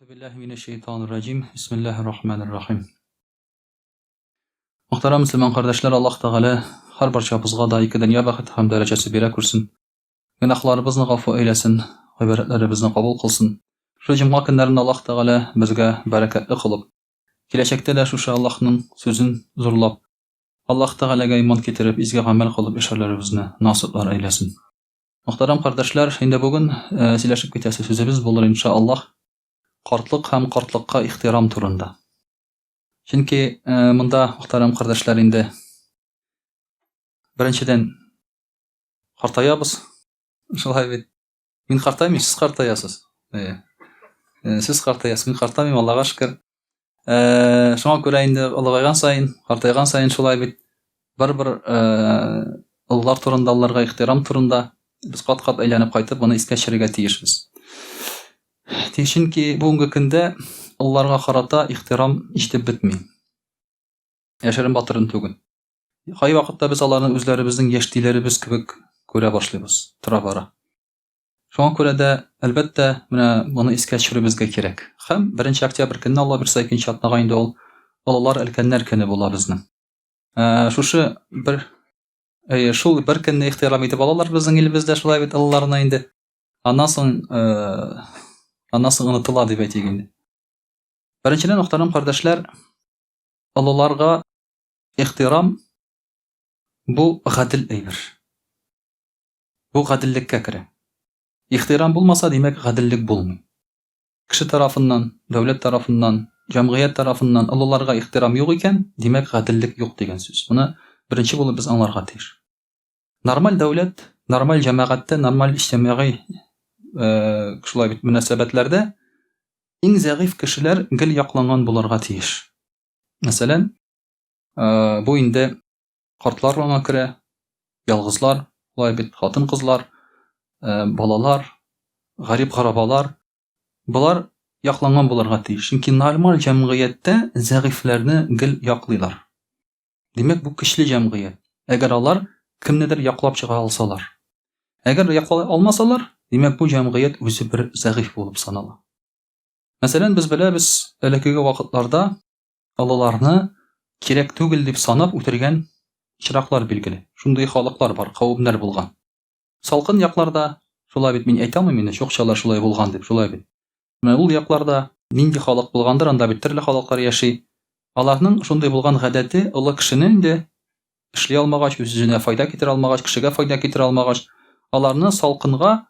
Billahi минәш-шәйтанир-раҗим. Бисмиллаһир-рахманир-рахим. Мөхтәрәм мөселман кардәшләр, Аллаһ Тәгалә һәр барчабызга да ике дөнья бәхете һәм дәрәҗәсе бирә күрсен. Гөнаһларыбызны гафу әйләсен, гыйбадәтләребезне кабул кылсын. Шул җомга көннәрен Аллаһ Тәгалә безгә бәрәкәтле кылып, киләчәктә дә шушы Аллаһның сүзен зурлап, Аллаһ Тәгаләгә иман китереп, изге гамәл кылып яшәүләребезне насыйплар әйләсен. Мөхтәрәм кардәшләр, инде бүген э, сөйләшеп китәсе сүзебез булыр иншаллаһ картлык һәм картлыкка ихтирам турында. Чөнки э, монда мөхтәрәм кардәшләр инде беренчедән картаябыз. Шулай бит. Мин картаймыйм, сез картаясыз. Э, э, сез картаясыз, мин картаймыйм, Аллага шөкер. Э, шуңа күрә инде олыгайган саен, картайган саен шулай бит барыбер э, олылар турында, аларга ихтирам турында без кат-кат әйләнеп кайтып, моны искә төшерергә тиешбез. Чөнки бүгенге көндә олыларга карата ихтирам җитеп бетми. Яшерен батырын түгел. Кайвакытта без аларны үзләребезнең яшьтиләребез кебек күрә башлыйбыз, тора-бара. Шуңа күрә дә, әлбәттә, менә моны искә төшерүебезгә кирәк. Һәм 1 октябрь көнне, Алла бирсә, икенче атнага инде ул олылар, өлкәннәр көне була безнең. Ә, шушы бер әйе, шул бер көнне ихтирам итеп алалар безнең илебездә шулай бит олыларны инде. Аннан соң, э, аннан соң онытыла дип әйтик инде. Беренчедән, мөхтәрәм кардәшләр, олыларга ихтирам бу гадел әйбер. Бу гаделлеккә керә. Ихтирам булмаса, димәк, гаделлек булмый. Кеше тарафыннан, дәүләт тарафыннан, җәмгыять тарафыннан олыларга ихтирам юк икән, димәк, гаделлек юк дигән сүз. Моны беренче булып без аңларга тиеш. Нормаль дәүләт, нормаль җәмәгатьтә, нормаль иҗтимагый э, шулай бит мөнәсәбәтләрдә иң зәгыйфь кешеләр гел якланган булырга тиеш. Мәсәлән, э, бу инде Картлар аңа керә, ялгызлар, шулай бит, хатын-кызлар, э, балалар, гарип-гырабалар. Болар якланган булырга тиеш. Чөнки нормаль җәмгыятьтә зәгыйфьләрне гел яклыйлар. Димәк, бу көчле җәмгыять. Әгәр алар кемнедер яклап чыга алсалар. Әгәр яклый алмасалар, димәк, бу җәмгыять үзе бер зәгыйфь булып санала. Мәсәлән, без беләбез, элеккеге вакытларда олыларны кирәк түгел дип санап үтергән очраклар билгеле. Шундый халыклар бар, кавемнәр булган. Салкын якларда, шулай бит, мин әйтә алмыйм инде, чукчалар шулай булган дип, шулай бит. Менә ул якларда нинди халык булгандыр, анда бит төрле халыклар яши. Аларның шундый булган гадәте, олы кешене инде эшли алмагач, үз-үзенә файда китерә алмагач, кешегә файда китерә алмагач, аларны салкынга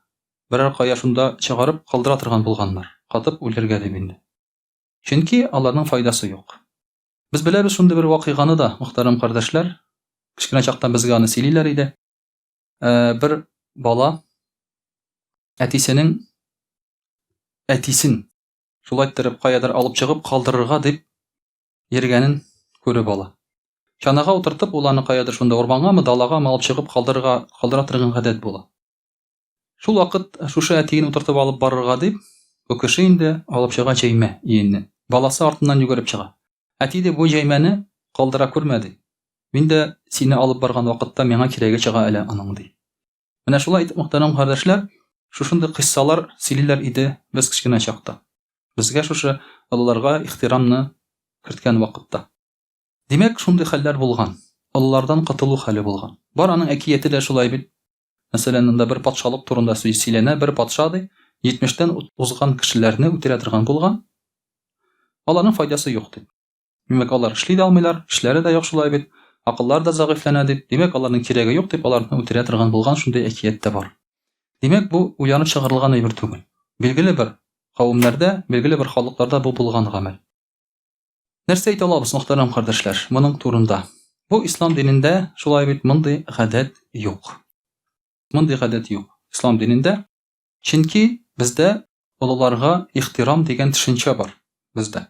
берәр кая шунда чыгарып калдыра торган булганнар, катып үләргә дип инде. Чөнки аларның файдасы юк. Без беләбез шундый бер вакыйганы да, мөхтәрәм кардәшләр. Кечкенә чактан безгә аны сөйлиләр иде. Ә, бер бала әтисенең әтисен шулай иттереп каядыр алып чыгып калдырырга дип йөргәнен күреп ала. Чанага утыртып, ул аны каядыр шунда урмангамы, далагамы алып чыгып калдырырга калдыра торган гадәт була. Шул вакыт шушы әтиен утыртып алып барырга дип, бу кеше инде алып чыга җәймә өеннән. Баласы артыннан йөгереп чыга. Әти, ди, бу җәймәне калдыра күрмә, ди. Мин дә сине алып барган вакытта миңа кирәге чыга әле аның, ди. Менә шулай итеп, мөхтәрәм кардәшләр, шушындый кыйссалар сөйлиләр иде без кечкенә чакта. Безгә шушы олыларга ихтирамны керткән вакытта. Димәк, шундый хәлләр булган. Олылардан котылу хәле булган. Бар аның әкияте дә шулай бит. Мәсәлән, анда бер патшалык турында сүз сөйләнә, бер патша ди, 70-тән узган кешеләрне үтерә торган булган. Аларның файдасы юк дип. Димәк, алар эшли дә алмыйлар, эшләре дә юк шулай бит, акыллары да зәгыйфьләнә дип. Димәк, аларның кирәге юк дип, аларны үтерә торган булган, шундый әкият тә бар. Димәк, бу уйланып чыгарылган әйбер түгел. Билгеле бер кавемнәрдә, билгеле бер халыкларда бу булган гамәл. Нәрсә әйтә алабыз, мөхтәрәм кардәшләр, моның турында? Бу ислам динендә шулай бит мондый гадәт юк. Мондый гадәт юк ислам динендә. Чөнки бездә олыларга ихтирам дигән төшенчә бар бездә.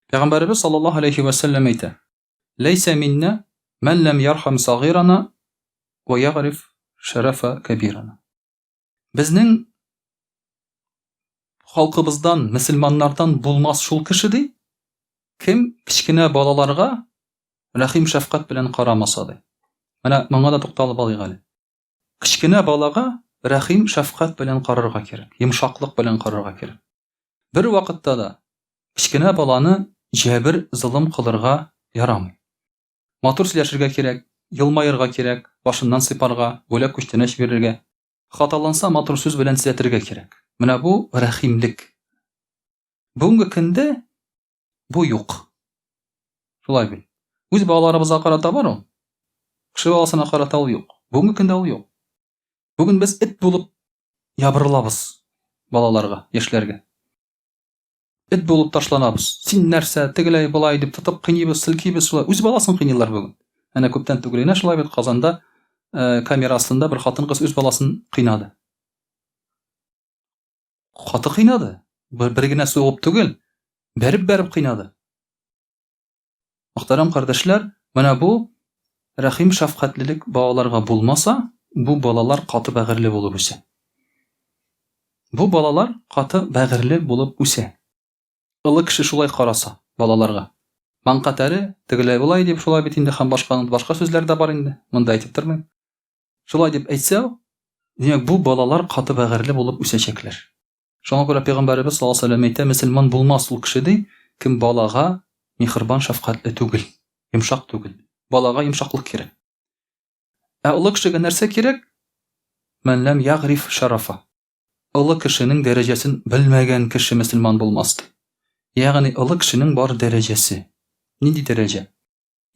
Пәйгамбәребез саллаллаһу алейхи ва сәлләм әйтә: "Ләйсә минна мән ләм ярхам сагирана ва ягриф шарафа кабирана." Безнең халкыбыздан, мөселманнардан булмас шул кеше ди, кем кечкенә балаларга рәхим шәфкать белән карамаса ди. Менә моңа да тукталып алыйк әле. Кечкенә балага рәхим шәфкать белән карарга кирәк, йомшаклык белән карарга кирәк. Бер вакытта да. Кечкенә баланы җәбер, золым кылырга ярамый. Матур сөйләшергә кирәк, елмаерга кирәк, башыннан сыйпарга, бүләк күчтәнәч бирергә. Хаталанса, матур сүз белән төзәтергә кирәк. Менә бу рәхимлек. Бүгенге көндә бу юк. Шулай бит. Үз балаларыбызга карата бар ул. Кеше баласына карата ул юк. Бүгенге көндә ул юк. Бүген без эт булып ябырылабыз балаларга, яшьләргә. Эт булып ташланабыз. Син нәрсә, тегеләй, болай дип тотып кыйныйбыз, селкибез шулай. Үз баласын кыйныйлар бүген. Әнә күптән түгел генә шулай бит Казанда э, камера астында бер хатын-кыз үз баласын кыйнады. Каты кыйнады. Бер, бер генә сугып түгел, бәреп-бәреп кыйнады. Мөхтәрәм кардәшләр, менә бу рәхим шәфкатьлелек балаларга булмаса, бу балалар каты бәгырьле булып үсә. Бу балалар каты бәгырьле булып үсә. Олы кеше шулай караса балаларга. Маңка тәре, тегеләй болай дип шулай бит инде һәм башка башка сүзләр дә бар инде. Монда әйтеп тормыйм. Шулай дип әйтсә, димәк, бу балалар каты бәгырьле булып үсәчәкләр. Шуңа күрә пәйгамбәребез саллаллаһу алейһи вәсәлләм әйтә, мөселман булмас ул кеше ди, кем балага михрибан, шәфкатьле түгел, йомшак түгел. Балага йомшаклык кирәк. Ә олы кешегә нәрсә кирәк? Мән ләм ягриф шарафа. Олы кешенең дәрәҗәсен белмәгән кеше мөселман булмас ди. Ягъни олы кешенең бар дәрәҗәсе. Нинди дәрәҗә?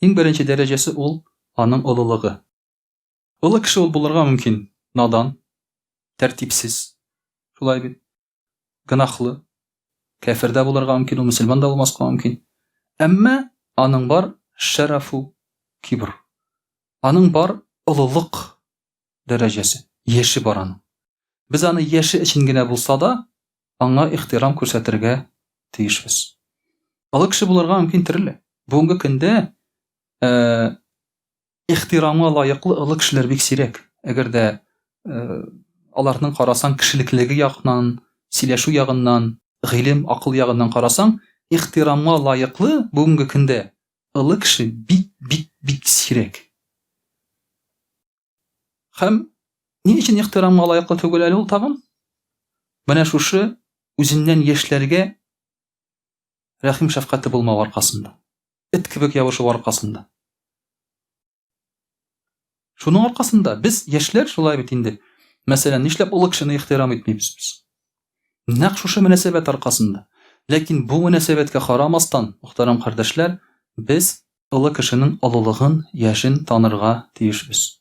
Иң беренче дәрәҗәсе ул аның олылыгы. Олы кеше ул булырга мөмкин надан, тәртипсез. Шулай бит. Гөнаһлы. Кәфер дә булырга мөмкин, ул мөселман да булмаска мөмкин. Әмма аның бар шәрафу кибр. Аның бар олылык дәрәҗәсе, яше бар аның. Без аны яше өчен генә булса да, аңа ихтирам күрсәтергә тиешбез. Олы кеше булырга мөмкин төрле. Бүгенге көндә э, Ихтирамга лаеклы олы кешеләр бик сирәк. Әгәр дә аларның карасаң, кешелеклеге ягыннан, сөйләшү ягыннан, гыйлем, акыл ягыннан карасаң, ихтирамга лаеклы бүгенге көндә олы кеше бик, бик, бик сирәк. Һәм ни өчен ихтирамга лаеклы түгел әле ул тагын? Менә шушы үзеннән яшьләргә рәхим шәфкате булмау аркасында. Эт кебек ябышу аркасында. Шуның аркасында без яшьләр шулай бит инде. Мәсәлән, нишләп олы кешене ихтирам итмибез без? Нәкъ шушы мөнәсәбәт аркасында. Ләкин бу мөнәсәбәткә карамастан, мөхтәрәм кардәшләр, без олы кешенең олылыгын, яшен танырга тиешбез.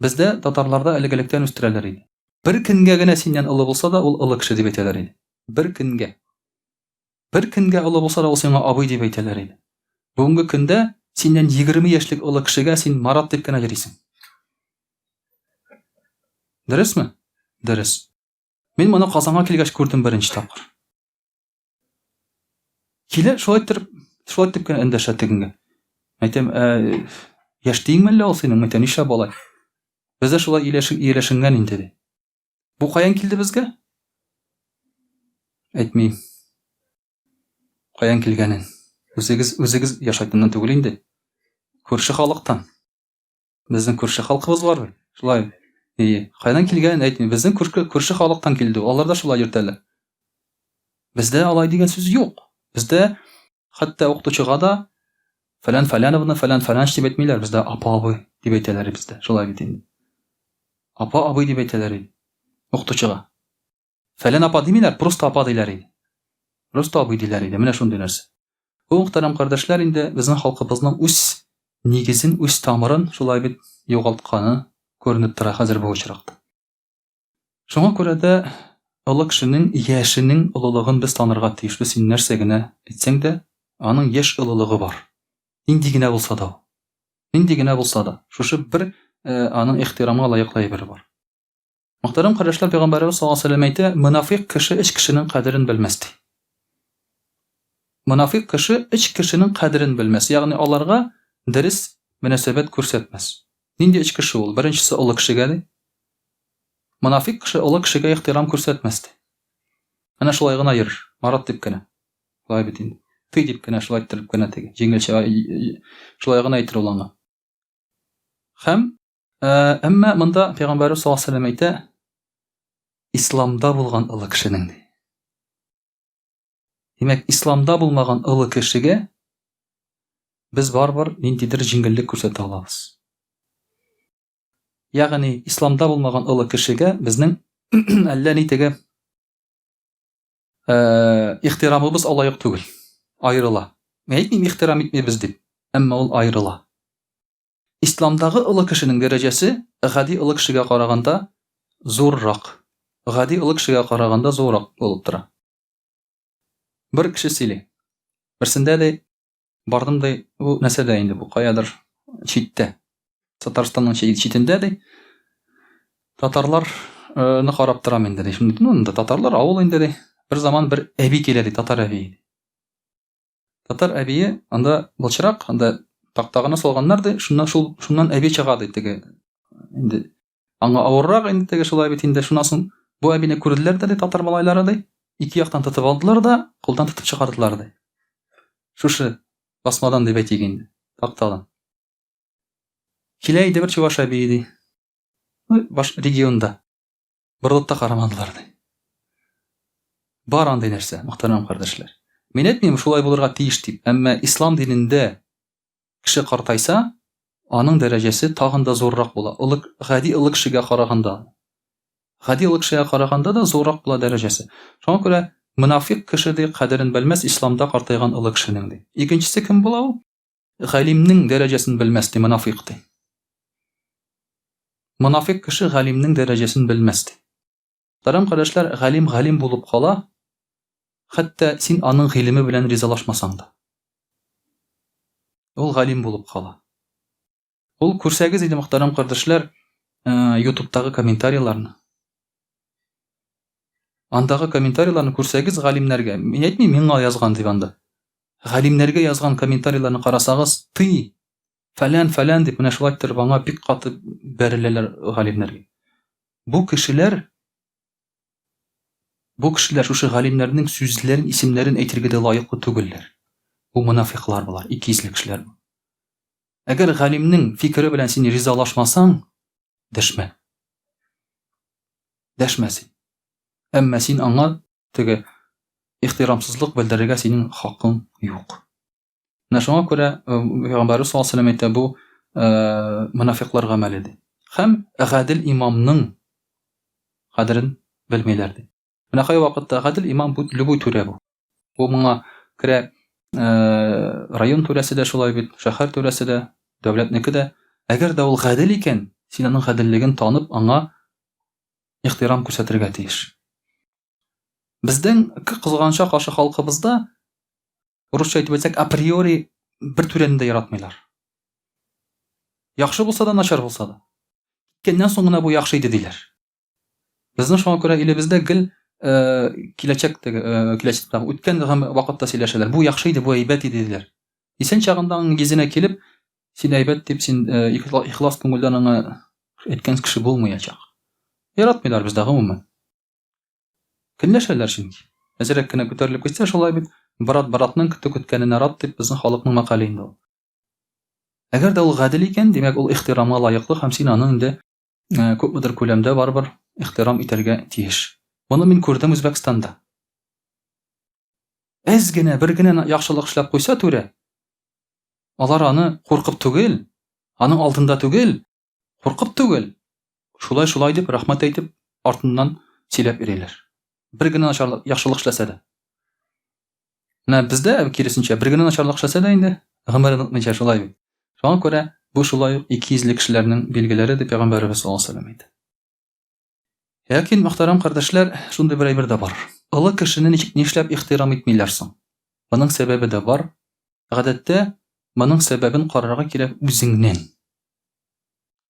Бездә татарларда элек-электән үстерәләр иде. Бер көнгә генә синнән олы булса да, ул олы кеше дип әйтәләр иде. Бер көнгә. Бер көнгә олы булса да, ул сиңа абый дип әйтәләр иде. Бүгенге көндә синнән 20 яшьлек олы кешегә син Марат дип кенә йөрисең. Дөресме? Дөрес. Мин моны Казанга килгәч күрдем беренче тапкыр. Килә, шулай иттереп, шулай итеп кенә эндәшә тегенгә. Әйтәм, ә, яшь тиеңме әллә ул синең? Әйтәм, нишләп алай? Бездә шулай ияләшенгән инде, ди. Бу каян килде безгә? Әйтмим. Каян килгәнен. Үзегез, үзегез яшайтыннан түгел инде. Күрше халыктан. Безнең күрше халкыбыз бар бит. Шулай. Ие. Кайдан килгәнен әйтми. Безнең күрше, күрше халыктан килде. Алар да шулай йөртәләр. Бездә алай дигән сүз юк. Бездә хәтта укытучыга да фәлән фәләновна, фәлән фәләнч дип әйтмиләр. Бездә апа абый дип әйтәләр бездә. Шулай бит инде. Апа абый дип әйтәләр иде. Укытучыга. Фәлән апа димиләр, просто апа диләр иде. Просто абый диләр иде. Менә шундый нәрсә. Бу мөхтәрәм кардәшләр инде безнең халкыбызның үз нигезен, үз тамырын шулай бит югалтканы күренеп тора хәзер бу очракта. Шуңа күрә дә олы кешенең яшенең олылыгын без танырга тиешбез. Син нәрсә генә әйтсәң дә, аның яшь олылыгы бар. Нинди генә булса да ул. Нинди генә булса да, шушы бер э, аның ихтирамга лаеклы әйбере бар. Мөхтәрәм кардәшләр, пәйгамбәребез саллаллаһу алейһи вәсәлләм әйтә, монафыйк кеше өч кешенең кадерен белмәс ди. Монафыйк кеше өч кешенең кадерен белмәс, ягъни аларга дөрес мөнәсәбәт күрсәтмәс. Нинди өч кеше ул? Беренчесе олы кешегә ди. Монафыйк кеше олы кешегә ихтирам күрсәтмәс ди. Әнә шулай гына йөрер, Марат дип кенә. Шулай бит инде. Ты дип кенә шулай иттереп кенә теге. Җиңелчә шулай гына әйтер ул аңа. Һәм Ә, әмма монда пәйгамбәрбез саллаллаһу алейһи вәсәлләм әйтә, исламда булган олы кешенең ди. Димәк, исламда булмаган олы кешегә без барыбер ниндидер җиңеллек күрсәтә алабыз. Ягъни исламда булмаган олы кешегә безнең әллә ни теге э, ихтирамыбыз алай ук түгел. Аерыла. Мин әйтмим ихтирам итмибез дип, әмма ул аерыла. Исламдагы олы кешенең дәрәҗәсе гади олы кешегә караганда зуррак. Гади олы кешегә караганда зуррак булып тора. Бер кеше сөйли. Берсендә ди, бардым ди, бу нәрсәдә инде бу, каядыр читтә. Татарстанның читендә ди. Татарлар э, ны карап торам инде ди. Шундый, ну, инде татарлар авыл инде ди. Бер заман бер әби килә ди, татар әби. Татар әбие анда былчырак, анда такта гына салганнар ди, шуннан шул шуннан әби чыга ди теге. Инде Аңа авыррак инде теге шулай бит инде. Шуннан соң бу әбине күрделәр дә ди татар малайлары ди. Ике яктан тотып алдылар да, кулдан тотып чыгардылар ди. Шушы басмадан дип әйтик инде, тактадан. Килә иде бер чуваш әбие ди. Ну, баш регионда. Борылып та карамадылар ди. Бар андый нәрсә, мөхтәрәм кардәшләр. Мин әйтмим, шулай булырга тиеш дип, әмма ислам динендә Кеше картайса, аның дәрәҗәсе тагын да зуррак була. Олы, гади олы кешегә караганда. Гади олы кешегә караганда да зуррак була дәрәҗәсе. Шуңа күрә монафик кеше ди, кадерен белмәс исламда картайган олы кешенең ди. Икенчесе кем була ул? Галимнең дәрәҗәсен белмәс ди, монафик ди. Монафик кеше галимнең дәрәҗәсен белмәс ди. Мөхтәрәм кардәшләр, галим галим булып кала, хәтта син аның гыйлеме белән ризалашмасаң да. Ул галим булып кала. Ул күрсәгез иде, мөхтәрәм кардәшләр, э, YouTube'тагы комментарийларны. Андагы комментарийларны күрсәгез галимнәргә, мин әйтмим, миңа язган дип анда. Галимнәргә язган комментарийларны карасагыз, ты, фәлән, фәлән дип менә шулай иттереп аңа бик каты бәреләләр галимнәргә. Бу кешеләр Бу кешеләр шушы галимнәрнең сүзләрен, исемнәрен әйтергә дә лаеклы түгелләр. Бу монафиклар болар, икейөзле кешеләр бу. Әгәр галимнең фикере белән син ризалашмасаң, дәшмә. Дәшмә син. Әмма син аңа теге ихтирамсызлык белдерергә синең хакың юк. Менә шуңа күрә э, Пәйгамбәрбез саллаллаһу алейһи әйтә, бу э, монафиклар гамәле ди. Һәм гадел имамның кадерен белмиләр ди. Менә кай вакытта гадел имам бу любой түрә бу. Бу моңа керә э, район түрәсе дә шулай бит, шәһәр түрәсе дә, дәүләтнеке дә. Әгәр дә ул гадел икән, син аның гаделлеген танып, аңа ихтирам күрсәтергә тиеш. Безнең кызганычка каршы халкыбызда русча әйтеп әйтсәк, априори бер түрәне дә яратмыйлар. Яхшы булса да, начар булса да. Киткәннән соң гына бу яхшы иде диләр. Безнең шуңа күрә илебездә гел э, киләчәк теге э, киләчәктә үткән вакытта сөйләшәләр. Бу яхшы иде, бу әйбәт иде диләр. Исән чагында аның йөзенә килеп, син әйбәт дип, син э, ихлас күңелдән аңа әйткән кеше булмаячак. Яратмыйлар бездә гомумән. Көнләшәләр чөнки. Әзрәк кенә күтәрелеп китсә, шулай бит, брат братның көтү көткәненә рад дип безнең халыкның мәкале инде ул. Әгәр дә ул гадел икән, димәк, ул ихтирамга лаеклы һәм син аны инде э, күпмедер күләмдә барыбер ихтирам итәргә тиеш. Моны мин күрдем Үзбәкстанда. Әз генә, бер генә яхшылык эшләп куйса түрә, алар аны куркып түгел, аның алдында түгел, Куркып түгел, шулай-шулай дип рәхмәт әйтеп, артыннан сөйләп йөриләр. Бер генә начарлык, яхшылык эшләсә дә. Менә бездә киресенчә, бер генә начарлык эшләсә дә инде гомерен онытмыйча шулай бит. Шуңа күрә бу шулай ук икейөзле кешеләрнең билгеләре дип пәйгамбәребез саллаллаһу алейһи ва сәлләм әйтә. Ләкин, мөхтәрәм кардәшләр, шундый бер әйбер дә бар. Олы кешене ничек нишләп ихтирам итмиләр соң? Моның сәбәбе дә бар. Гадәттә, моның сәбәбен карарга кирәк үзеңнән.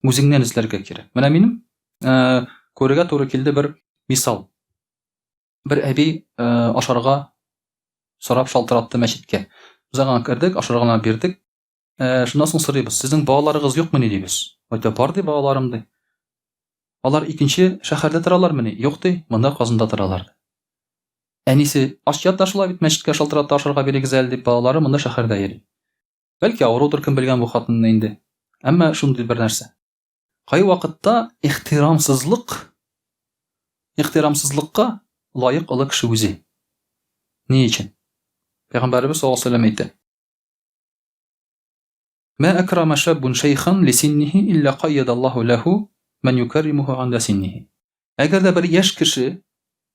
Үзеңнән эзләргә кирәк. Менә минем э, күрергә туры килде бер мисал. Бер әби э, ашарга сорап шалтыратты мәчеткә. Без аңа кердек, ашарга гына бирдек. Ә, шуннан соң сорыйбыз, сезнең балаларыгыз юкмыни дибез. Әйтә, бар ди балаларым ди. Алар икенче шәһәрдә торалармыни? Юк ди, монда Казанда торалар. Әнисе ач ята шулай бит мәчеткә шалтырата ашарга бирегез әле дип балалары монда шәһәрдә йөри. Бәлки авырудыр кем белгән бу хатынны инде. Әмма шундый бер нәрсә. Кайвакытта ихтирамсызлык ихтирамсызлыкка лаек олы кеше үзе. Ни өчен? Пәйгамбәребез саллаллаһу алейһи ва сәлләм әйтә. Ма акрама шаббун шәйхан лисиннихи илля кайядаллаһу ләһу ман юкарримуху анда синнихи. Әгәр дә бер яшь кеше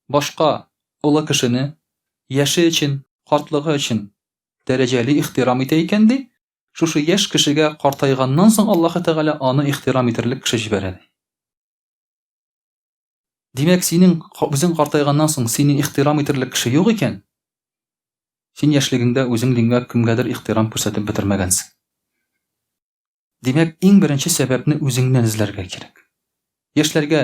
башка олы кешене яше өчен, картлыгы өчен дәрәҗәле ихтирам итә икән, ди, шушы яшь кешегә картайганнан соң Аллаһы Тәгалә аны ихтирам итерлек кеше җибәрә, ди. Димәк, синең үзең картайганнан соң сине ихтирам итерлек кеше юк икән, син яшьлегеңдә үзең дингә кемгәдер ихтирам күрсәтеп бетермәгәнсең. Димәк, иң беренче сәбәпне үзеңнән эзләргә кирәк. Яшьләргә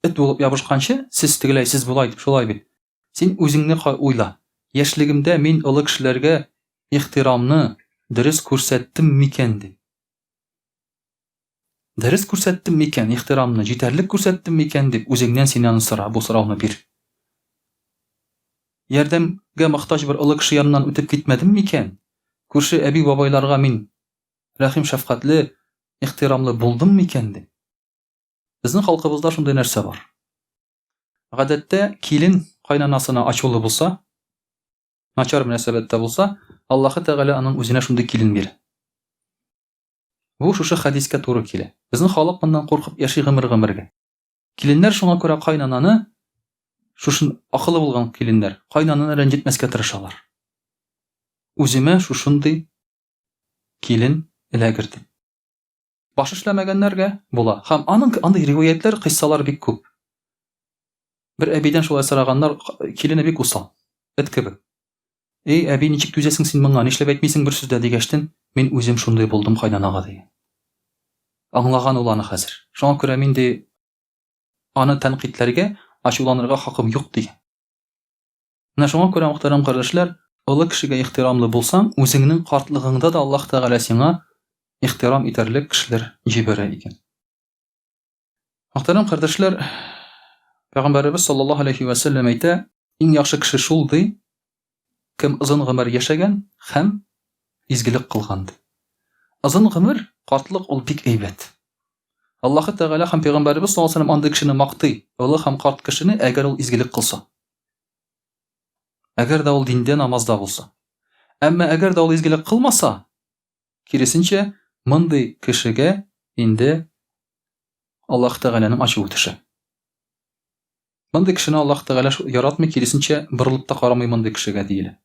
эт булып ябышканчы, сез тегеләй, сез болай дип, шулай бит. Син үзеңне уйла. Яшьлегемдә мин олы кешеләргә ихтирамны дөрес күрсәттем микән дип. Дөрес күрсәттем микән, ихтирамны җитәрлек күрсәттем микән дип үзеңнән син аны сора, бу сорауны бир. Ярдәмгә мохтаҗ бер олы кеше яныннан үтеп китмәдем микән? Күрше әби-бабайларга мин рәхим-шәфкатьле, ихтирамлы булдым микән дип. Безнең халкыбызда шундый нәрсә бар. Гадәттә, килен кайнанасына ачулы булса, начар мөнәсәбәттә булса, Аллаһы Тәгалә аның үзенә шундый килен бирә. Бу шушы хәдискә туры килә. Безнең халык моннан куркып яши гомер-гомергә. Киленнәр шуңа күрә кайнананы, шушын акылы булган киленнәр, кайнананы рәнҗетмәскә тырышалар. Үземә шушындый килен эләгер дип. Баш эшләмәгәннәргә була. Һәм аның андый риваятлар, кыйссалар бик күп. Бер әбидән шулай сораганнар, килене бик усал, эт кебек. Эй, әби, ничек түзәсең син моңа, нишләп әйтмисең бер сүз дә, дигәчтен, мин үзем шундый булдым кайнанага, дигән. Аңлаган ул аны хәзер. Шуңа күрә мин ди, аны тәнкыйтьләргә, ачуланырга хакым юк, дигән. Менә шуңа күрә, мөхтәрәм кардәшләр, олы кешегә ихтирамлы булсаң, үзеңнең картлыгыңда да Аллаһ Тәгалә сиңа ихтирам итәрлек кешеләр җибәрә икән. Мөхтәрәм кардәшләр, Пәйгамбәребез саллаллаһу алейхи вә сәлләм әйтә, иң яхшы кеше шул ди, кем озын гомер яшәгән һәм изгелек кылган ди. Озын гомер, картлык ул бик әйбәт. Аллаһы Тәгалә һәм Пәйгамбәребез саллаллаһу алейхи вә сәлләм андый кешене мактый, олы һәм карт кешене, әгәр ул изгелек кылса. Әгәр дә ул диндә, намазда булса. Әмма әгәр дә ул изгелек кылмаса, Киресенчә, мондый кешегә инде Аллаһ Тәгаләнең ачуы төшә. Мондый кешене Аллаһ Тәгалә яратмый, киресенчә, борылып та карамый мондый кешегә диелә.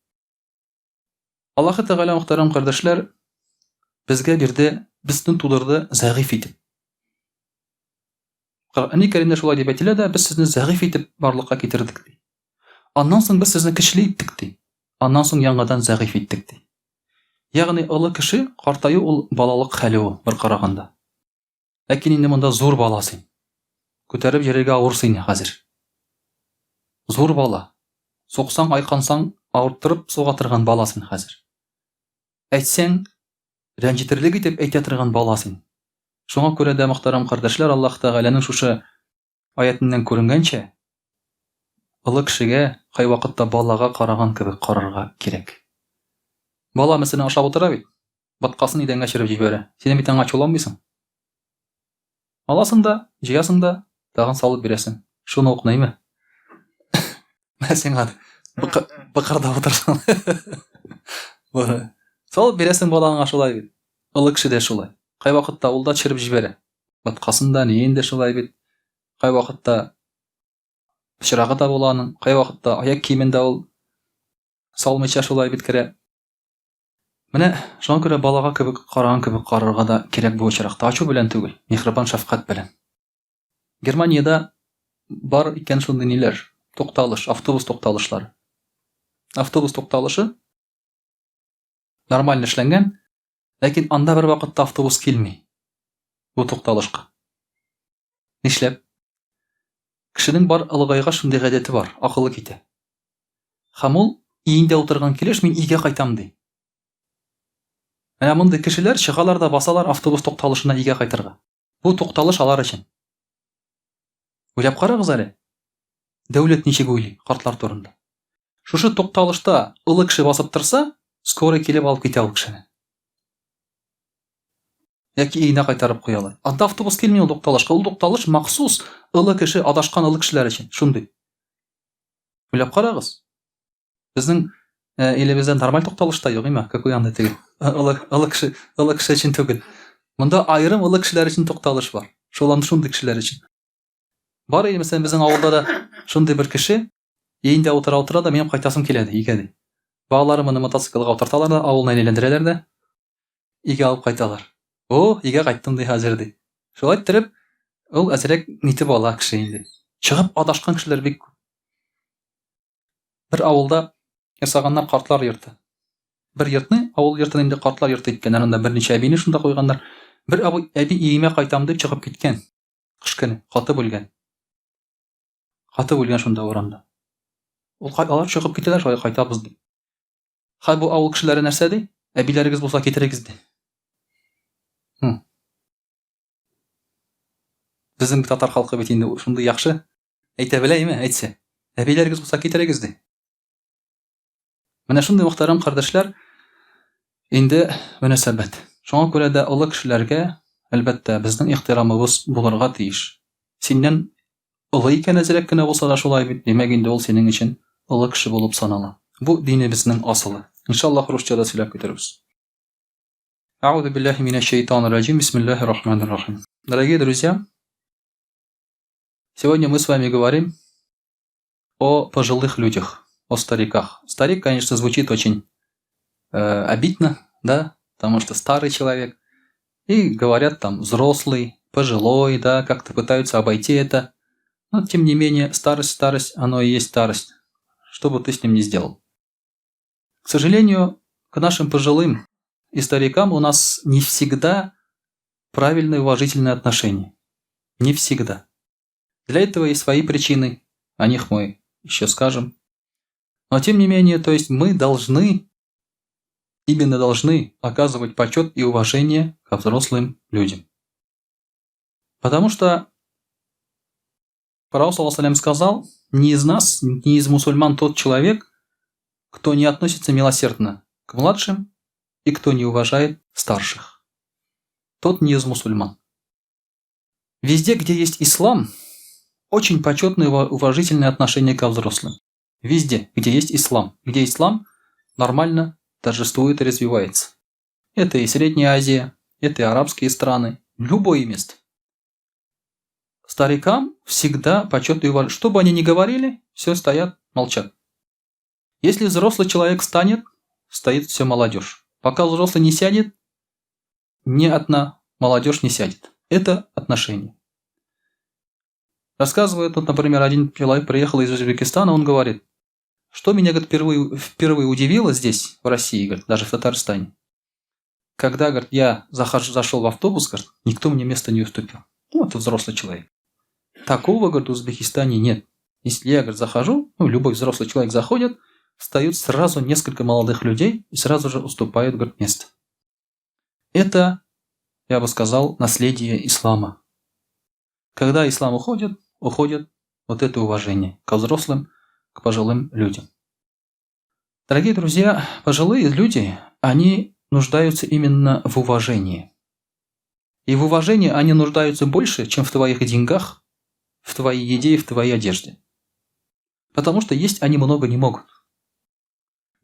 Аллаһ Тәгалә, мөхтәрәм кардәшләр, безгә бирде, безне тудырды зәгыйфь итеп. Коръәни Кәримдә шулай дип әйтелә дә, без сезне зәгыйфь итеп барлыкка китердек ди. Аннан соң без сезне көчле иттек ди. Аннан соң яңадан зәгыйфь иттек ди. Ягъни олы кеше картаю ул балалык хәле ул, бер караганда. Ләкин инде монда зур бала син. Күтәреп йөрергә авыр сине хәзер. Зур бала. Суксаң, айкансаң, авырттырып суга торган бала син хәзер. Әйтсәң, рәнҗетерлек итеп әйтә торган бала син. Шуңа күрә дә, мөхтәрәм кардәшләр, Аллаһ Тәгаләнең шушы Аятеннән күренгәнчә, олы кешегә кайвакытта балага караган кебек карарга кирәк. Бала, мәсәлән, ашап утыра бит, боткасын идәнгә чиреп җибәрә. Син бит аңа ачуланмыйсың. Аласың да, җыясың да, тагын салып бирәсең. Шуны ук нәйме? Менә сиңа быкырдап утырсың. Салып бирәсең балаңа шулай бит. Олы кеше дә шулай. Кайвакытта ул да төшереп җибәрә. Боткасын да, ниен дә шулай бит. Кайвакытта пычрагы да була аның, кайвакытта аяк киемен дә ул салмыйча шулай бит керә. Менә шуңа күрә балага кебек караган кебек карарга да кирәк бу очракта. Ачу белән түгел, михрибан шәфкать белән. Германиядә бар икән шундый ниләр, тукталыш, автобус тукталышлары. Автобус тукталышы нормально эшләнгән, Ләкин анда бер вакытта автобус килми. Бу тукталышка. Нишләп? Кешенең бар олыгайгач шундый гадәте бар, акылы китә. Һәм ул өендә утырган килеш мин өйгә кайтам ди. Менә мондый кешеләр чыгалар да басалар автобус тукталышына өйгә кайтырга. Бу тукталыш алар өчен. Уйлап карагыз әле. Дәүләт ничек уйлый картлар турында? Шушы тукталышта олы кеше басып торса, скорый килеп алып китә ул кешене. Яки өенә кайтарып куялар. Анда автобус килми ул тукталышка. Ул тукталыш махсус олы кеше, адашкан олы кешеләр өчен. Шундый. Уйлап карагыз. Безнең Илебездә нормаль тукталыш та юк, име? Какой анда теге? Олы, олы кеше, олы кеше өчен түгел. Монда аерым олы кешеләр өчен тукталыш бар. Шул анда шундый кешеләр өчен. Бар иде, мәсәлән, безнең авылда да шундый бер кеше, өендә утыра-утыра да, минем кайтасым килә, ди, өйгә, ди. Балалары моны мотоциклга утырталар да, авылны әйләндерәләр дә, өйгә алып кайталар. О, өйгә кайттым, ди, хәзер, ди. Шулай иттереп, ул әзрәк нитеп ала кеше инде. Чыгып адашкан кешеләр бик күп. Бер авылда ясаганнар картлар йорты. Бер йортны, авыл йортын инде картлар йорты иткәннәр, анда берничә әбине шунда куйганнар. Бер абый, әби өемә кайтам дип чыгып киткән. Кыш көне катып үлгән. Катып үлгән шунда урамда. Ул алар чыгып китәләр, шулай кайтабыз дип. Хәй бу авыл кешеләре нәрсә ди? Әбиләрегез булса китерегез ди. Хм. Безнең татар халкы бит инде шундый яхшы. Әйтә белә име, әйтсә. Әбиләрегез булса китерегез ди. Менә шундый мөхтәрәм кардәшләр, инде мөнәсәбәт. Шуңа күрә дә олы кешеләргә, әлбәттә, безнең ихтирамыбыз булырга тиеш. Синнән олы икән әзрәк кенә булса да шулай бит, димәк инде ул синең өчен олы кеше булып санала. Бу динебезнең асылы. Иншаллаһ русча да сөйләп китербез. Әгъузу биллаһи минәш шәйтанир раҗим. Бисмиллаһир рахманир рахим. Дорогие друзья, сегодня мы с вами говорим о пожилых людях, о стариках. Старик, конечно, звучит очень обидно, да, потому что старый человек. И говорят там взрослый, пожилой, да, как-то пытаются обойти это. Но, тем не менее, старость, старость, оно и есть старость. Что бы ты с ним ни сделал. К сожалению, к нашим пожилым и старикам у нас не всегда правильное уважительное отношение. Не всегда. Для этого есть свои причины, о них мы еще скажем. Но тем не менее, то есть мы должны, именно должны оказывать почет и уважение ко взрослым людям. Потому что Пророк, саллаллаху сказал, не из нас, не из мусульман тот человек, кто не относится милосердно к младшим и кто не уважает старших. Тот не из мусульман. Везде, где есть ислам, очень почетное и уважительное отношение ко взрослым. Везде, где есть ислам. Где ислам нормально торжествует и развивается. Это и Средняя Азия, это и арабские страны, любое место. Старикам всегда почет и уважение. Что бы они ни говорили, все стоят, молчат. Если взрослый человек встанет, стоит все молодежь. Пока взрослый не сядет, ни одна молодежь не сядет. Это отношение. Рассказывает, вот, например, один человек приехал из Узбекистана, он говорит, что меня, говорит, впервые удивило здесь, в России, говорит, даже в Татарстане. Когда, говорит, я зашел в автобус, говорит, никто мне место не уступил. Ну, это взрослый человек. Такого, говорит, в Узбекистане нет. Если я, говорит, захожу, ну, любой взрослый человек заходит, встают сразу несколько молодых людей и сразу же уступают, говорит, место. Это, я бы сказал, наследие ислама. Когда ислам уходит, уходит вот это уважение к взрослым, к пожилым людям. Дорогие друзья, пожилые люди, они нуждаются именно в уважении. И в уважении они нуждаются больше, чем в твоих деньгах, в твоей еде и в твоей одежде. Потому что есть они много не могут.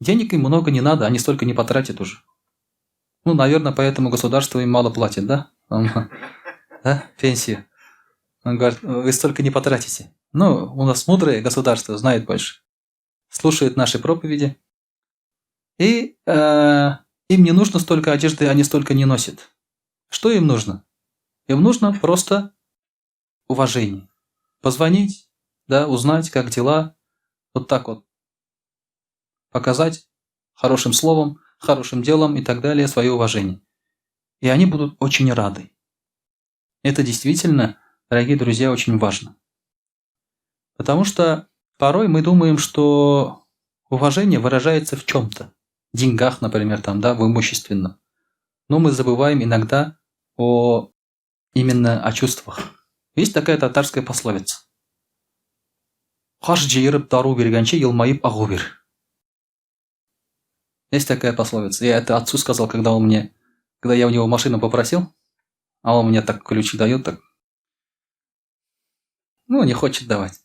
Денег им много не надо, они столько не потратят уже. Ну, наверное, поэтому государство им мало платит, да? Да? Пенсию. Он говорит, вы столько не потратите. Ну, у нас мудрое государство, знает больше. Слушает наши проповеди. И им не нужно столько одежды, они столько не носят. Что им нужно? Им нужно просто уважение. Позвонить, да, узнать, как дела. Вот так вот. Показать хорошим словом, хорошим делом и так далее свое уважение. И они будут очень рады. Это действительно, дорогие друзья, очень важно. Потому что порой мы думаем, что уважение выражается в чем-то. Деньгах, например, там, да, в имущественном. Но мы забываем иногда именно о чувствах. Есть такая татарская пословица. Каш җыерып дару биргәнче елмаеп агу бир. Есть такая пословица. Я это отцу сказал, когда я у него машину попросил, а он мне так ключи дает, так. Ну, не хочет давать.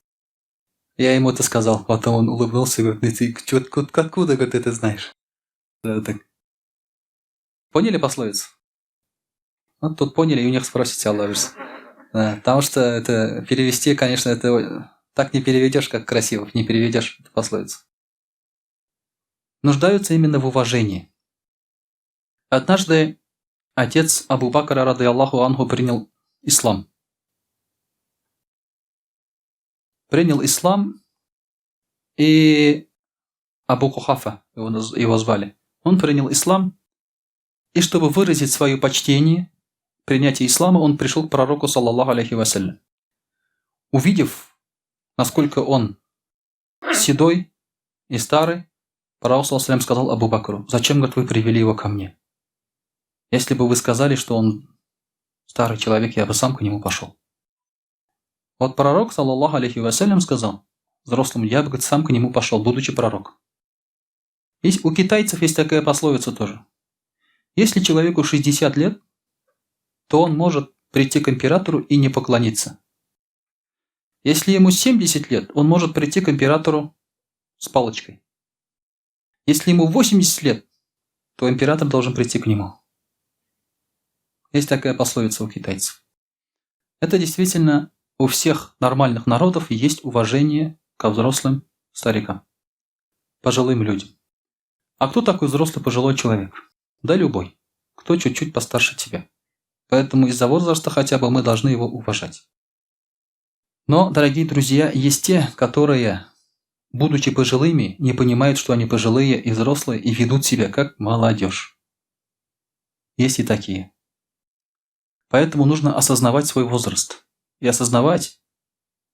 Я ему это сказал, потом он улыбнулся и говорит, ну ты чё, откуда, говорит, это знаешь? Да, так. Поняли пословицу? Вот тут поняли, и у них спросите, Аллах. Да, потому что это перевести, конечно, это так не переведешь, как красиво, не переведешь эту пословицу. Нуждаются именно в уважении. Однажды отец Абу Бакра, рады Аллаху Анху, принял ислам. Принял ислам, и Абу Кухафа, его звали. Он принял ислам, и чтобы выразить свое почтение, принятие ислама, он пришел к пророку, саллаллаху алейхи вассалям. Увидев, насколько он седой и старый, пророк, саллаллаху алейхи сказал Абу Бакру, зачем, говорит, вы привели его ко мне? Если бы вы сказали, что он старый человек, я бы сам к нему пошел. Вот пророк, саллаллаху алейхи вассалям, сказал взрослому, я бы, говорит, сам к нему пошел, будучи пророком. Есть, у китайцев есть такая пословица тоже. Если человеку 60 лет, то он может прийти к императору и не поклониться. Если ему 70 лет, он может прийти к императору с палочкой. Если ему 80 лет, то император должен прийти к нему. Есть такая пословица у китайцев. Это действительно у всех нормальных народов есть уважение ко взрослым старикам, пожилым людям. А кто такой взрослый пожилой человек? Да любой, кто чуть-чуть постарше тебя. Поэтому из-за возраста хотя бы мы должны его уважать. Но, дорогие друзья, есть те, которые, будучи пожилыми, не понимают, что они пожилые и взрослые, и ведут себя как молодежь. Есть и такие. Поэтому нужно осознавать свой возраст и осознавать,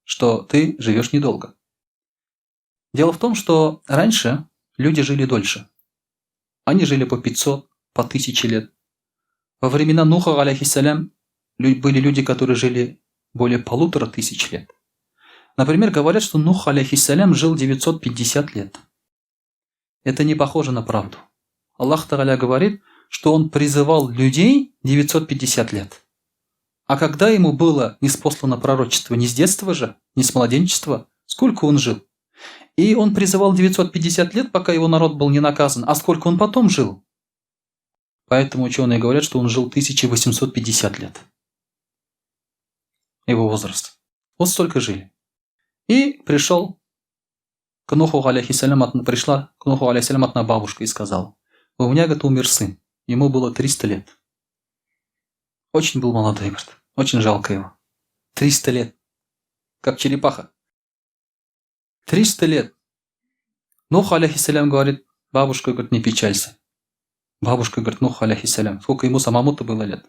что ты живешь недолго. Дело в том, что раньше люди жили дольше. Они жили по 500, по 1000 лет. Во времена Нуха, алейхиссалям, были люди, которые жили более 1500 лет. Например, говорят, что Нух, алейхиссалям, жил 950 лет. Это не похоже на правду. Аллах Тааля говорит, что он призывал людей 950 лет. А когда ему было ниспослано пророчество, не с детства же, не с младенчества, сколько он жил? И он призывал 950 лет, пока его народ был не наказан. А сколько он потом жил? Поэтому ученые говорят, что он жил 1850 лет. Его возраст. Вот столько жили. И пришел к Нуху, алейхиссалям, пришла к Нуху, алейхиссалям, одна бабушка и сказала, у меня, говорит, умер сын. Ему было 300 лет. Очень был молодой, говорит. Очень жалко его. 300 лет. Как черепаха. 300 лет. Нух, алейхиссалям, говорит, бабушка, говорит, не печалься. Бабушка говорит, Нух, алейхиссалям, сколько ему самому-то было лет.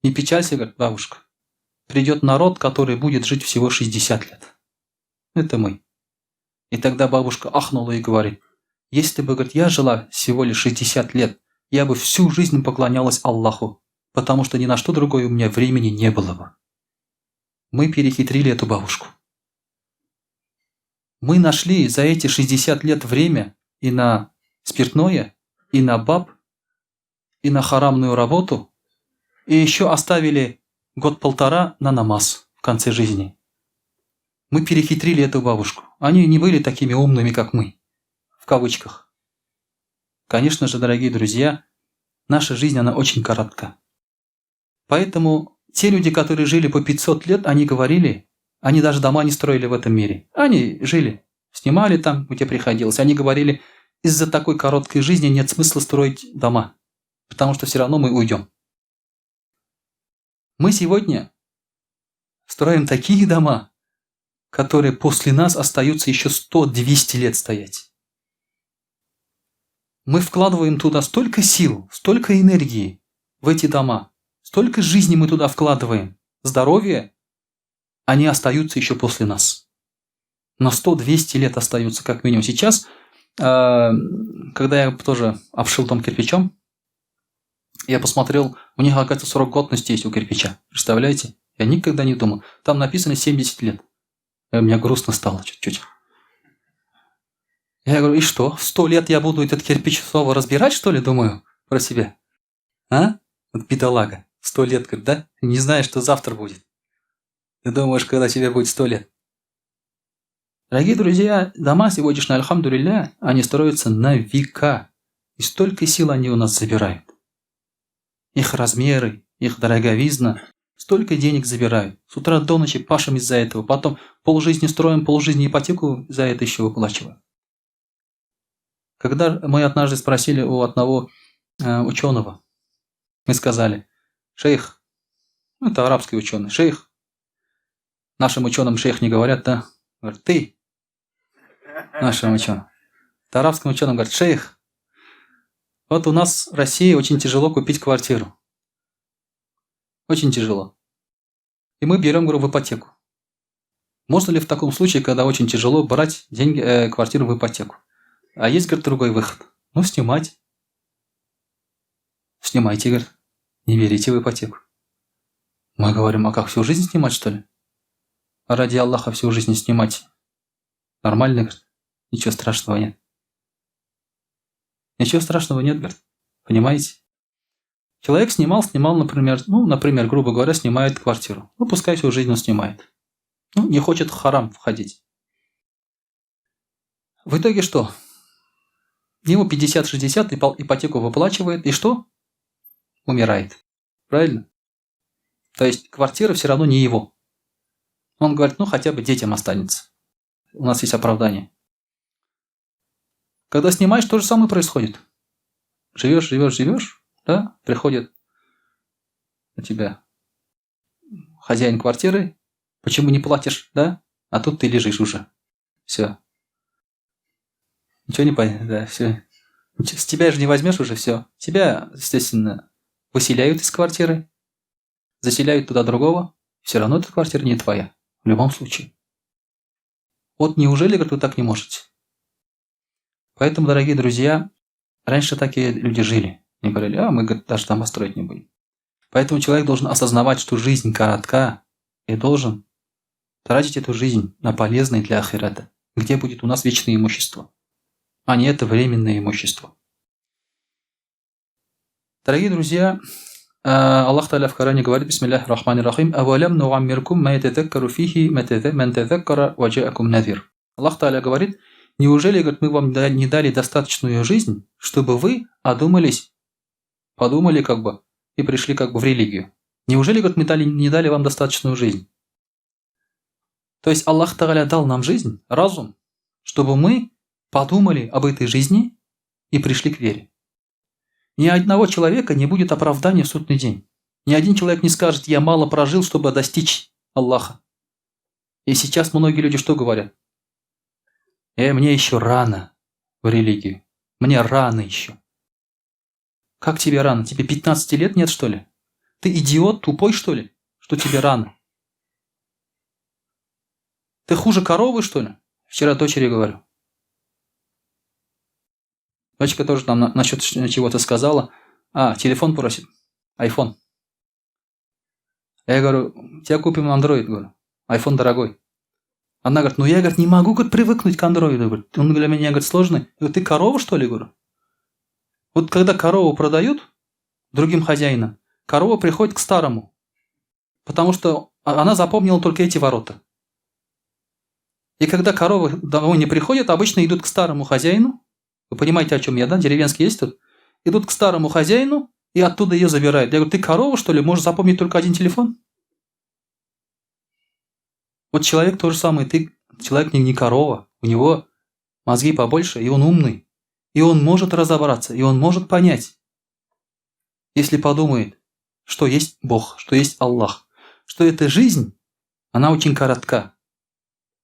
Не печалься, говорит, бабушка. Придет народ, который будет жить всего 60 лет. Это мы. И тогда бабушка ахнула и говорит, если бы, говорит, я жила всего лишь 60 лет, я бы всю жизнь поклонялась Аллаху, потому что ни на что другое у меня времени не было бы. Мы перехитрили эту бабушку. Мы нашли за эти 60 лет время и на спиртное, и на баб, и на харамную работу, и еще оставили год-полтора на намаз в конце жизни. Мы перехитрили эту бабушку. Они не были такими умными, как мы, в кавычках. Конечно же, дорогие друзья, наша жизнь, она очень коротка. Поэтому те люди, которые жили по 500 лет, они говорили, они даже дома не строили в этом мире. Они жили, снимали там, где приходилось. Они говорили, из-за такой короткой жизни нет смысла строить дома, потому что все равно мы уйдем. Мы сегодня строим такие дома, которые после нас остаются еще 100-200 лет стоять. Мы вкладываем туда столько сил, столько энергии в эти дома, столько жизни мы туда вкладываем, здоровье, они остаются еще после нас. На 100-200 лет остаются как минимум. Сейчас, когда я тоже обшил дом кирпичом, я посмотрел, у них, оказывается, срок годности есть у кирпича. Представляете? Я никогда не думал. Там написано 70 лет. Мне грустно стало чуть-чуть. Я говорю, и что? 100 лет я буду этот кирпич снова разбирать, что ли, думаю, про себя? А? Вот бедолага. 100 лет, говорит, да? Не знаешь, что завтра будет. Ты думаешь, когда тебе будет 100 лет. Дорогие друзья, дома сегодняшние, альхамдулилля, они строятся на века. И столько сил они у нас забирают. Их размеры, их дороговизна, столько денег забирают. С утра до ночи пашем из-за этого. Потом полжизни строим, полжизни ипотеку за это еще выплачиваем. Когда мы однажды спросили у одного ученого, мы сказали, шейх, ну, это арабский ученый, шейх, нашим ученым шейх не говорят, да? Говорят, ты, нашим ученым. Это арабским ученым говорят, шейх, вот у нас в России очень тяжело купить квартиру. Очень тяжело. И мы берем, говорю, в ипотеку. Можно ли в таком случае, когда очень тяжело, брать деньги, квартиру в ипотеку? А есть, говорит, другой выход. Ну, снимать. Снимайте, говорит. Не берите в ипотеку. Мы говорим, а как, всю жизнь снимать, что ли? А ради Аллаха всю жизнь снимать? Нормально, говорит. Ничего страшного нет. Ничего страшного нет, говорит. Понимаете? Человек снимал, например, ну, например, грубо говоря, снимает квартиру. Ну, пускай всю жизнь он снимает. Ну, не хочет в харам входить. В итоге что? Ему 50-60, ипотеку выплачивает, и что? Умирает. Правильно? То есть квартира все равно не его. Он говорит, ну хотя бы детям останется. У нас есть оправдание. Когда снимаешь, то же самое происходит. Живешь, живешь, живешь, да, приходит на тебя хозяин квартиры, почему не платишь, да? А тут ты лежишь уже. Все. Ничего не понятно, да, все. С тебя же не возьмешь уже, все. Тебя, естественно, выселяют из квартиры, заселяют туда другого. Все равно эта квартира не твоя. В любом случае. Вот неужели, говорит, вы так не можете? Поэтому, дорогие друзья, раньше такие люди жили. Они говорили, а мы, говорит, даже дома строить не будем. Поэтому человек должен осознавать, что жизнь коротка, и должен тратить эту жизнь на полезное для ахирата, где будет у нас вечное имущество, а не это временное имущество. Дорогие друзья, Аллах Тааля в Коране говорит, бисмиллахи рахмани рахим, «أولم نعمركم ما يتذكر فيه من تذكر وجاءكم نذير». Аллах Тааля говорит, неужели, говорит, мы вам не дали достаточную жизнь, чтобы вы одумались, подумали как бы и пришли как бы в религию? Неужели, говорит, мы не дали вам достаточную жизнь? То есть Аллах Тааля дал нам жизнь, разум, чтобы мы подумали об этой жизни и пришли к вере. Ни одного человека не будет оправдания в судный день. Ни один человек не скажет, я мало прожил, чтобы достичь Аллаха. И сейчас многие люди что говорят? Мне еще рано в религию. Мне рано еще. Как тебе рано? Тебе 15 лет нет, что ли? Ты идиот, тупой, что ли? Что тебе рано? Ты хуже коровы, что ли? Вчера дочери говорю. Дочка тоже там насчет чего-то сказала. А, телефон просит. Айфон. Я говорю, тебе купим андроид, говорю. Айфон дорогой. Она говорит, ну я, говорит, не могу, говорит, привыкнуть к андроиду. Говорит. Он для меня, говорит, сложный. Я говорю, ты корова, что ли, говорю? Вот когда корову продают другим хозяинам, корова приходит к старому. Потому что она запомнила только эти ворота. И когда коровы домой не приходят, обычно идут к старому хозяину. Вы понимаете, о чем я, да? Деревенские есть тут? Идут к старому хозяину и оттуда ее забирают. Я говорю, ты корова, что ли? Можешь запомнить только один телефон? Вот человек то же самое. Ты, человек не корова. У него мозги побольше, и он умный. И он может разобраться, и он может понять, если подумает, что есть Бог, что есть Аллах, что эта жизнь, она очень коротка,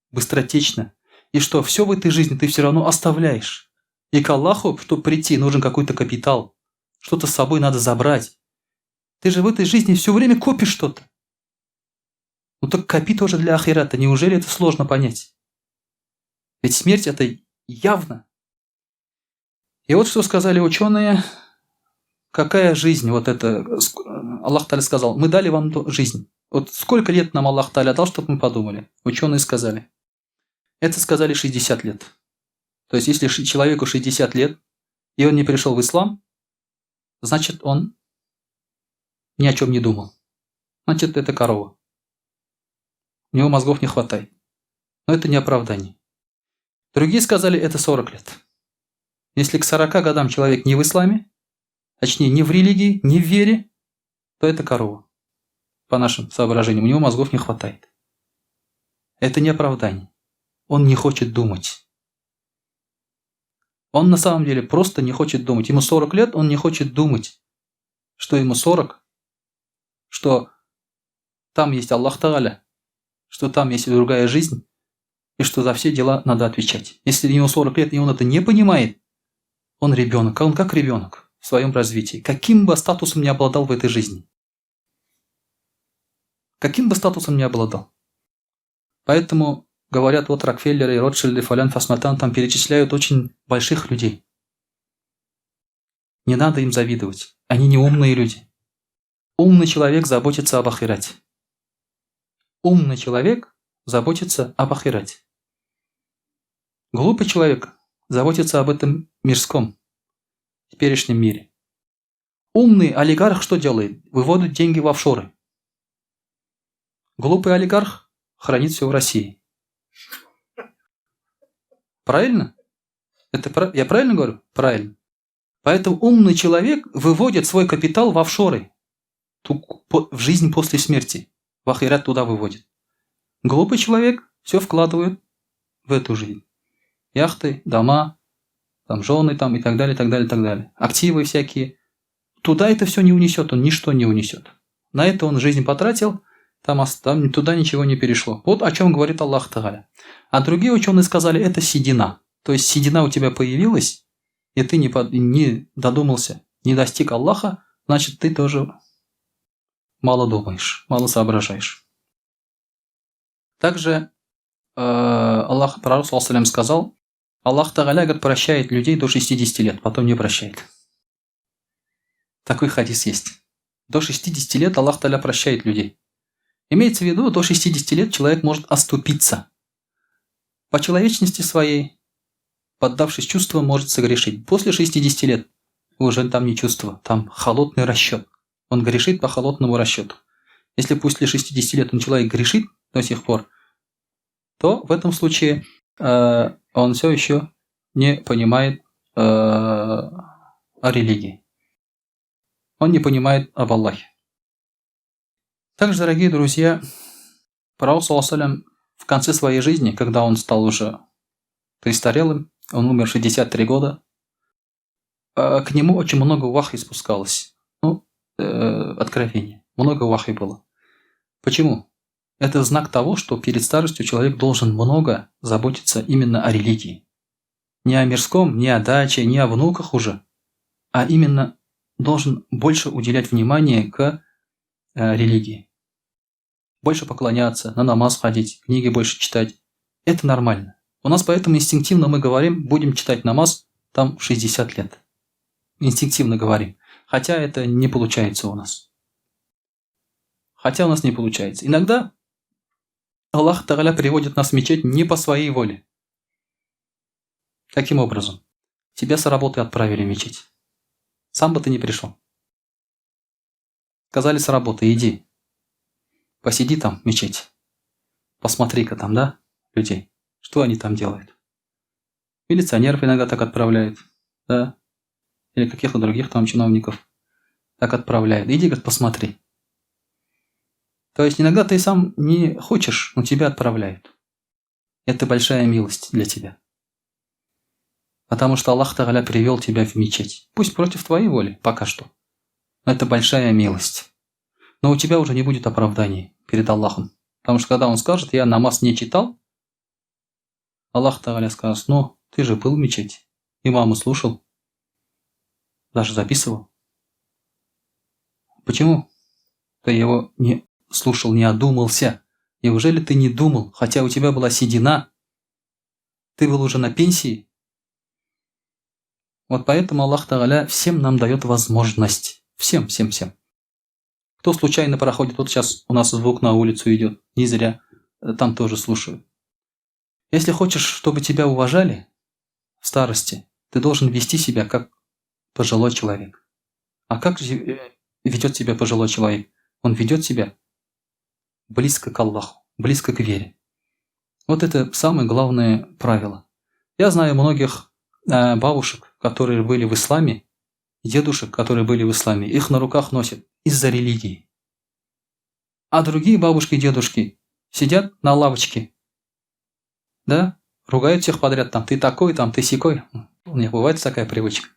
быстротечна, и что все в этой жизни ты все равно оставляешь. И к Аллаху, чтобы прийти, нужен какой-то капитал, что-то с собой надо забрать. Ты же в этой жизни все время копишь что-то. Ну так копи тоже для ахирата, неужели это сложно понять? Ведь смерть это явно. И вот что сказали ученые, какая жизнь, вот это, Аллах Тааля сказал, мы дали вам жизнь. Вот сколько лет нам Аллах Тааля дал, чтобы мы подумали? Ученые сказали. Это сказали 60 лет. То есть, если человеку 60 лет, и он не пришел в ислам, значит, он ни о чем не думал. Значит, это корова. У него мозгов не хватает. Но это не оправдание. Другие сказали, это 40 лет. Если к 40 годам человек не в исламе, точнее не в религии, не в вере, то это корова. По нашим соображениям, у него мозгов не хватает. Это не оправдание. Он не хочет думать. Он на самом деле просто не хочет думать. Ему 40 лет, он не хочет думать, что ему 40, что там есть Аллах Тааля, что там есть другая жизнь, и что за все дела надо отвечать. Если ему 40 лет, и он это не понимает, он ребенок, а он как ребенок в своем развитии. Каким бы статусом ни обладал в этой жизни. Каким бы статусом ни обладал. Поэтому говорят, вот Рокфеллеры, Ротшильды, Фалян, Фасматан там перечисляют очень больших людей. Не надо им завидовать. Они не умные люди. Умный человек заботится об ахирате. Умный человек заботится об ахирате. Глупый человек заботится об этом мирском, теперешнем мире. Умный олигарх что делает? Выводит деньги в офшоры. Глупый олигарх хранит все в России. Правильно? Я правильно говорю? Правильно. Поэтому умный человек выводит свой капитал в офшоры, в жизнь после смерти. В ахират туда выводит. Глупый человек все вкладывает в эту жизнь. Яхты, дома, там жены там, и так далее, так далее, так далее. Активы всякие. Туда это все не унесет, он ничто не унесет. На это он жизнь потратил, там туда ничего не перешло. Вот о чем говорит Аллах Тааля. А другие ученые сказали, это седина. То есть седина у тебя появилась, и ты не додумался, не достиг Аллаха, значит ты тоже мало думаешь, мало соображаешь. Также Аллах, пророк саллаллаху сказал, Аллах Тааля, говорит, прощает людей до 60 лет, потом не прощает. Такой хадис есть. До 60 лет Аллах Тааля прощает людей. Имеется в виду, до 60 лет человек может оступиться. По человечности своей, поддавшись чувствам, может согрешить. После 60 лет уже там не чувство, там холодный расчет. Он грешит по холодному расчету. Если после 60 лет он человек грешит до сих пор, то в этом случае он все еще не понимает о религии. Он не понимает об Аллахе. Также, дорогие друзья, пророк, саллаллаху алейхи ва саллям, в конце своей жизни, когда он стал уже престарелым, он умер в 63 года, к нему очень много вахи спускалось. Откровение. Много вахи было. Почему? Это знак того, что перед старостью человек должен много заботиться именно о религии. Не о мирском, не о даче, не о внуках уже, а именно должен больше уделять внимание к религии. Больше поклоняться, на намаз ходить, книги больше читать. Это нормально. У нас поэтому инстинктивно мы говорим, будем читать намаз там в 60 лет. Инстинктивно говорим. Хотя это не получается у нас. Хотя у нас не получается. Иногда Аллах Тааля приводит нас в мечеть не по своей воле. Каким образом? Тебя с работы отправили в мечеть. Сам бы ты не пришел. Сказали с работы, иди. Посиди там в мечети. Посмотри-ка там, да, людей. Что они там делают? Милиционеров иногда так отправляют, да? Или каких-то других там чиновников так отправляют. Иди, говорит, посмотри. То есть иногда ты сам не хочешь, но тебя отправляют. Это большая милость для тебя. Потому что Аллах Тааля привел тебя в мечеть. Пусть против твоей воли, пока что. Но это большая милость. Но у тебя уже не будет оправданий перед Аллахом. Потому что когда он скажет, я намаз не читал, Аллах Тааля скажет, ну, ты же был в мечети, имаму слушал, даже записывал. Почему ты его не слушал, не одумался? Неужели ты не думал, хотя у тебя была седина, ты был уже на пенсии? Вот поэтому Аллах Тааля всем нам дает возможность. Всем, всем, всем. Кто случайно проходит, вот сейчас у нас звук на улицу идет, не зря, там тоже слушают. Если хочешь, чтобы тебя уважали в старости, ты должен вести себя как пожилой человек. А как же ведет себя пожилой человек? Он ведет себя близко к Аллаху, близко к вере. Вот это самое главное правило. Я знаю многих э, бабушек, которые были в исламе, дедушек, которые были в исламе, их на руках носят из-за религии. А другие бабушки и дедушки сидят на лавочке, да, ругают всех подряд, там, ты такой, там, ты сякой. У них бывает такая привычка.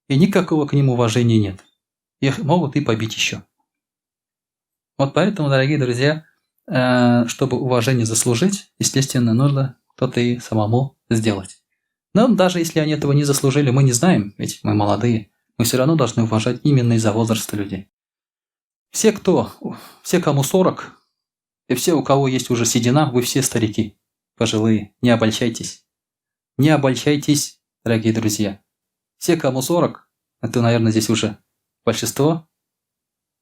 И никакого к ним уважения нет. Их могут и побить еще. Вот поэтому, дорогие друзья, э, чтобы уважение заслужить, естественно, нужно что-то и самому сделать. Но даже если они этого не заслужили, мы не знаем, ведь мы молодые, мы все равно должны уважать именно из-за возраста людей. Все, кто, все, кому 40, и все, у кого есть уже седина, вы все старики, пожилые, не обольщайтесь. Не обольщайтесь, дорогие друзья. Все, кому 40, это, наверное, здесь уже большинство,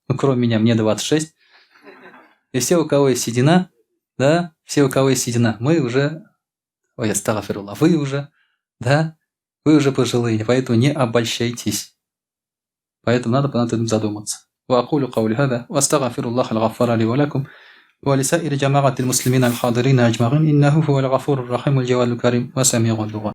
ну, кроме меня, мне 26, и все, у кого есть седина, да, все, у кого есть седина, мы уже, ой, астагфируллах, вы уже, да, вы уже пожилые, поэтому не обольщайтесь. Поэтому надо над этим задуматься. وأقول قولي هذا وأستغفر الله الغفار لي ولكم ولسائر جماعة المسلمين الحاضرين أجمعين إنه هو الغفور الرحيم الجواد الكريم وسميع الدعاء.